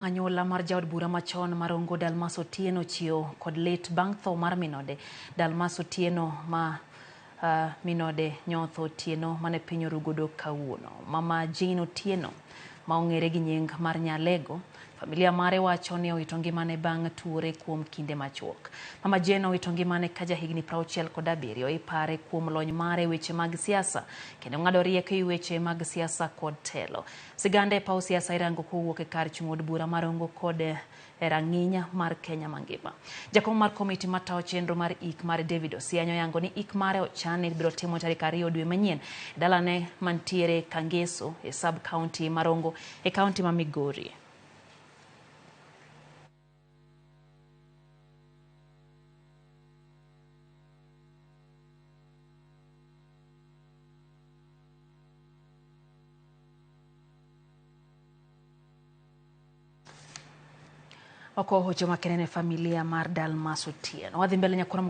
Anyuola mar jaod bura machon mar Rongo Dalmas Otieno chiewo kod lit bang' tho mar minode. Dalmas Otieno ma minode nyotho Otieno mane piny orugodo kawuono. Mama Jane Otieno ma ong'ere gi nying mar Nyalego, familia mare wacho ni owito ngimane bang' tuore kuom kinde machuok. Mama Jane owito ngimane ka jahigni 67, ipare kuom lony mare e weche mag siasa kendo ng'ado rieko e weche mag siasa kod telo. Siganda e paw siasa irango kowuok e kar chung' od bura mar Rongo kod e rang'iny mar Kenya mangima. Jakom mar komiti matayo chenro mar ik mar David Osiany oyango ni ik mare ochan ni ibiro timo tarik 2 dwe manyien e dalane mantiere Kangeso e sub county ma Rongo e county ma Migori. Oko hocho makende ne familia mar Dalmas Otieno. Wadhi mbele nyakwara.